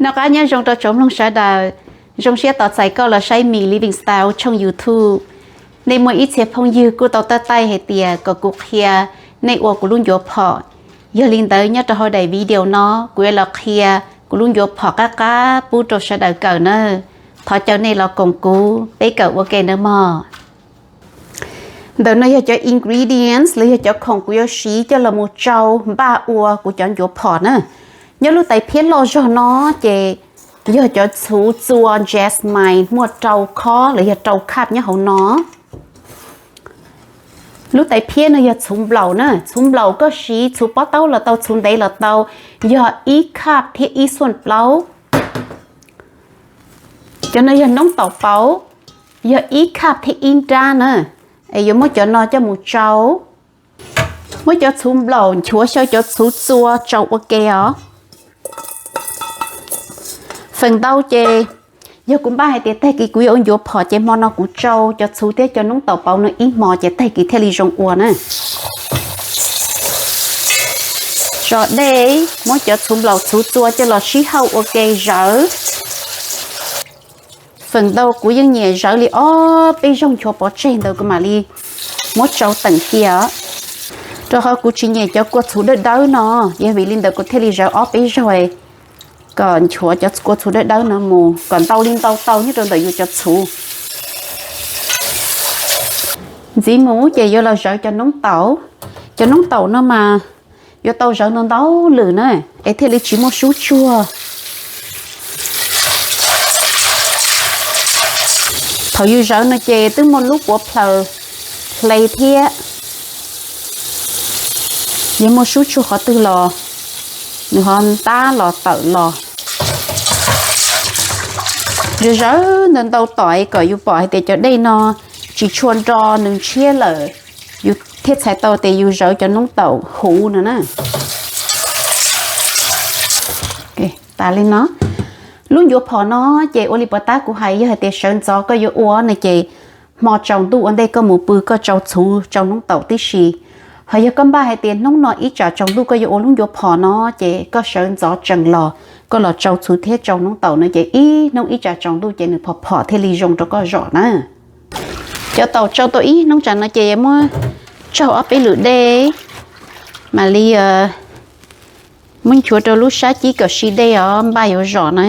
Noj qab nyob zoo rau tsoom mloog sawv daws, zoo siab tos txais koj los saib Mim Living Style tshooj YouTube. Nej muaj ib txhia phooj ywg kuj tau tab taij hais tias kom kuv qhia nej ua kuv lub ncuav phom. Yog li ntawd nyob rau hauv daim video no kuv yuav los qhia kuv lub ncuav phom qab qab pub rau sawv daws kawm na. Thov caw nej los koom kuv peb kawm ua ke nawb mog. Ntawm no yog cov ingredients los yog cov khoom kuv yuav siv coj los mus tsau npaj ua kuv cov ncuav phom na. Nyob lub tais phiab loj zog no ces yog cov txhuv txua jasmine muaj rau khob los yog rau cup nyob hauv no. Lub tais phiab no yog txhuv nplaum na, txhuv nplaum koj siv txhuv pob taub los tau, txhuv ntev los tau, yog ib cup thiab ib xuaj plaub. Cov no yog noob taum pauv, yog ib cup thiab ib nrab na. Es yuav muab cov no coj mus tsau. Muab cov txhuv nplaum nchuav xyaw cov txhuv txua tsau ua ke os. Feem ntau ces yog kuv npaj hais tias tag kis kuv yuav ua ncuav phom ces hmo no kuv tsau cov txhuv thiab cov noob taum pauv no ib hmo ces tag kis thiaj li zoo ua na. Tso dej, muab cov txhuv nplaum txhuv txua coj los sib hauj ua ke zawv. Feem ntau kuv yeej nyiam zawv li ob peb zaug nchuav pov tseg ntawd kuv mam li muab tsau teem cia. Rau qhov kuv tsis nyiam cov kua txhuv dawb dawb no, yog vim li ntawd kuv thiaj li zawv ob peb zaug kom nchuav cov kua txhuv dawb dawb no mus kom ntau li ntau tau nyob rau ntawm yus cov txhuv. Ntxiv mus ces yuav los zawv cov noob taum. Cov noob taum no mas yuav tau zawv ntau ntau lwm na, es thiaj li tsis muaj sub tsuag. Thaum yus zawv no ces twb muaj lub puav plhaws hle thiab, yog muaj sub tsuag qhov twg los nws ho ntab los tawm los. Zawv zawv ntau ntau tom kom yus pom hais tias cov dej no tsis tshua nro nws ntshiab lawm, yus thiaj txhais tau tias yus zawv cov noob taum huv no na. Tas li no, lub ncuav phom no ces ua li puas tab kuv hais, yog hais tias sawv ntxov koj yuav ua no ces hmo tsaus ntuj ua ntej koj mus pw koj tsau txhuv tsau noob taum tib si. Ho yog koj npaj hais tias hnub no ib tsam tsaus ntuj koj yuav ua lub ncuav phom no ces koj sawv ntxov tsees los koj los tsau txhuv thiab tsau noob taum no ces ib hnub ib tsam tsaus ntuj ces nws phom phom thiaj li zoo rau koj zom na. Cov taum tsau tau ib hnub tsam no ces yuav muab tsaug ob peb lwm dej, mam li muab nchuav rau lub sab cib kom si dej os, npaj yuav zom na.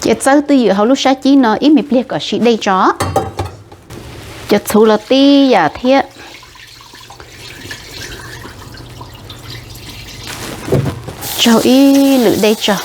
Ces txawb twj ywm hauv lub sab cib no ib me pliag kom si dej tso. Cov txhuv los tib yam thiab. Tsaug ib lwm dej tso.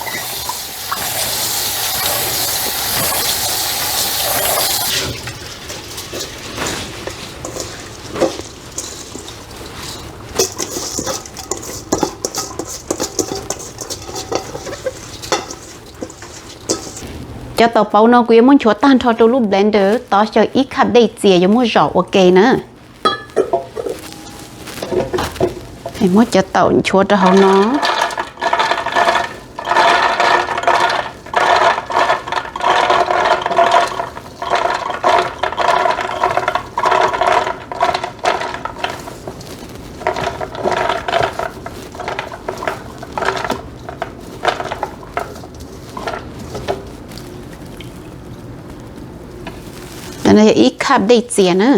Cov taum pauv no kuv yuav muab nchuav tag nrho rau lub blender, tov xyaw ib cup dej txias yuav muab zom ua ke na. Muab cov taum nchuav rau hauv no. Ib cup dej txias na.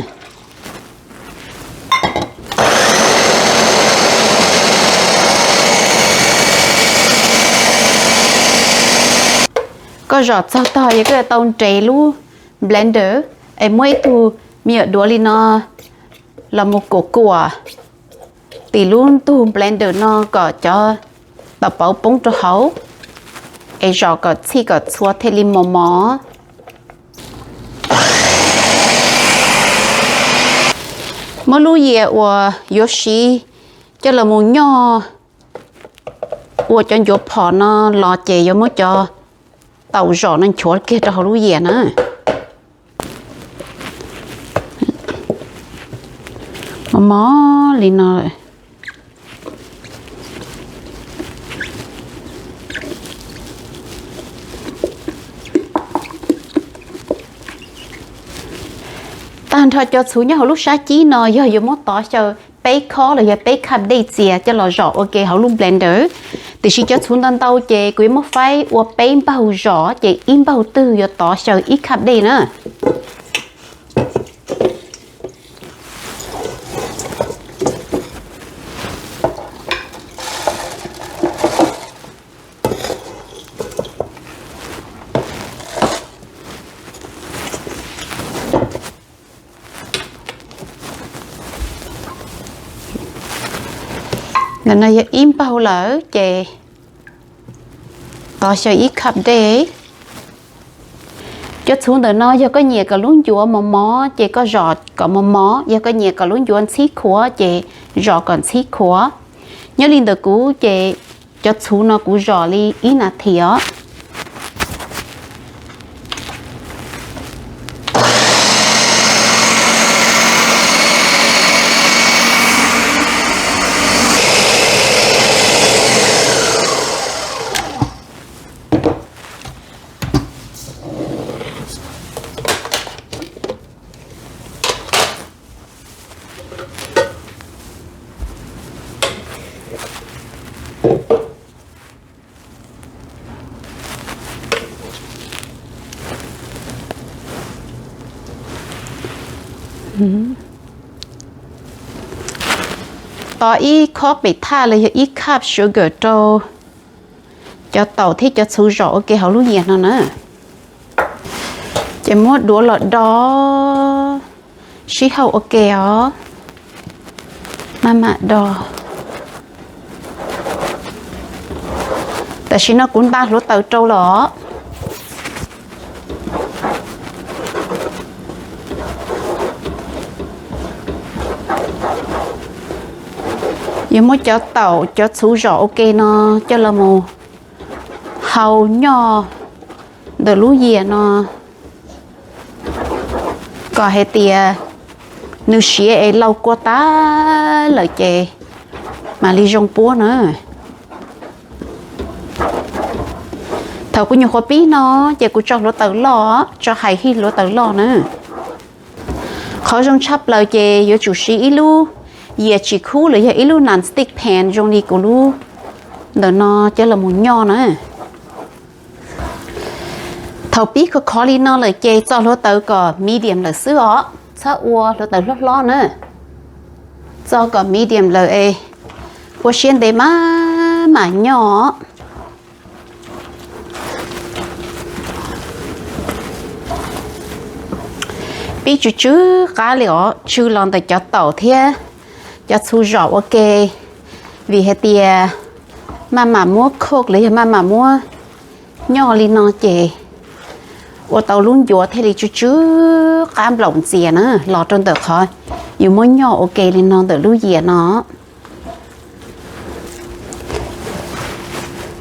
Koj zom txog tog yog koj yuav tau nres lub blender, es muab ib tug me nyuam duav li no los mus kuam kuam tim lub ntug blender no kom cov taum pauv poob rau hauv, es zom kom txhij kom txhua thiaj li mos mos. Muab lub yias uas yuav siv coj los mus nyoj ua cov ncuav phom no los ces yuav muab cov taum zom no nchuav kiag rau hauv lub yias na. Mos mos li no. Tag nrho cov txhuv nyob hauv lub sab cib no yog yuav muab tov xyaw peb khob los yog peb cup dej txias coj los zom ua ke hauv lub blender. Tiam sis cov txhuv ntau ntau ces kuv yuav muab faib ua peb npaug zom ces ib npaug twg yuav tov xyaw ib cup dej na. Ntawm no yog ib npaug lawm ces tov xyaw ib cup dej. Cov txhuv ntawm no yog koj nyiam kom lub ncuav mos mos ces koj zom kom mos mos, yog koj nyiam kom lub ncuav ntxhib khuav ces zom kom ntxhib khuav. Nyob li ntawm kuv ces cov txhuv no kuv zom li ib nas this os. Tov ib khob pem thaj los yog ib cup sugar rau cov taum thiab cov txhuv zom ua ke hauv lub yias no na. Ces muab duav los do sib hauj ua ke os. Maj mam do. Tam sim no kuv nta hluav taws rau los. Yuav muab cov taum cov txhuv zom ua ke no coj los mus hau nyoj ntawm lub yias no kom hais tias nws siav es lau kua tas lawm ces mam li zoo puab na. Thaum kuv nyuam qhuav pib no ces kuv tso hluav taws loj, tso hais hij hluav taws loj na. Qhov zoo tshaj plaws ces yuav tsum siv ib lub yias tsis khub los yog ib lub non-stick pan zoo li kuv lub ntawm no coj los mus nyoj na. Thaum pib khov khov li no lawm ces txo hluav taws kom medium lawm xwb os, txhob ua hluav taws hlob hlob na. Txo kom medium lawm es ua siab ntev maj mam nyoj. Pib tsw tsw qab li os, tsw los ntawm cov taum thiab cov txhuv zom ua ke, vim hais tias maj mam muab cook los yog maj mam muab nyoj li no ces ua tau lub ncuav thiaj li tsw tsw qab nplaum ntxias na, los rau ntawm qhov yus muab nyoj ua ke li no ntawm lub yias no.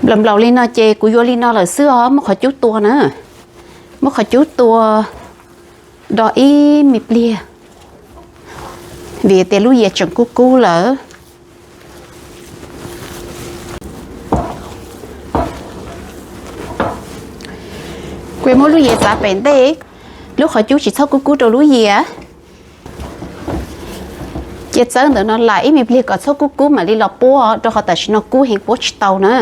Nplaum nplaum li no ces kuv yuav li no lawm xwb os, muab qhov cub tua na. Muab qhov cub tua do ib me pliag, vim tias lub yias tseem kub kub lawm. Kuv muab lub yias txav pem ntej, lub qhov cub tsis txhob kub kub rau lub yias. Cia txawb ntawm no lam ib me pliag kom txhob kub kub mam li los puab, rau qhov tam sim no kub heev puab tsis tau na.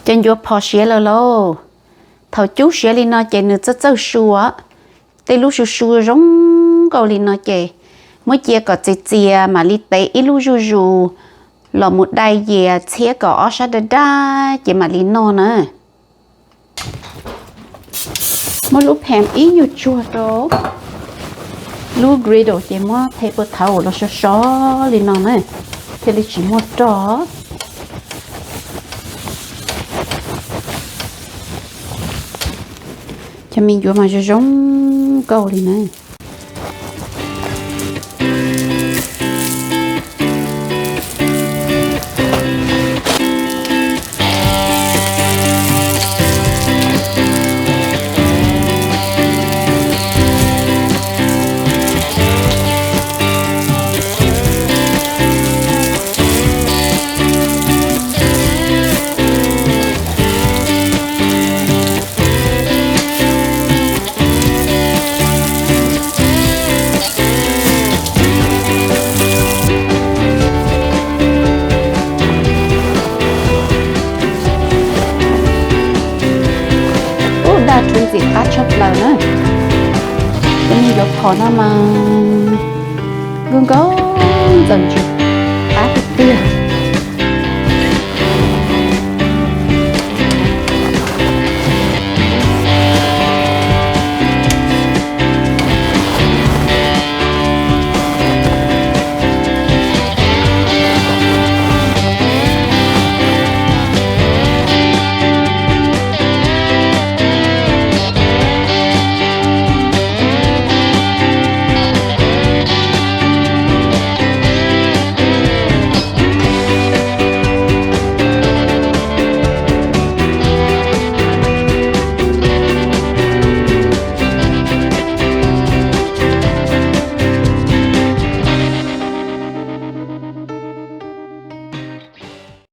Cov ncuav phom siav lawm lauj. Thaum cub siav li no ces nws txawj txawj su. Tej lub su su zoo nkauj li no ces muab cia kom txias txias mam li tev ib lub zuj zus los mus dai yias txhiab kom ob sab daj daj ces mam li noj na. Muab lub pan ib nyuag tsuag rau lub griddle ces muab paper towel los so so li no na, thiaj li tsis muaj roj. Cov me ncuav mas zoo zoo nkauj li na. Ub, daj rhuv ntxim qab tshaj plaws na. Cov me ncuav phom no mas nkauj nkauj ntxaws ntsis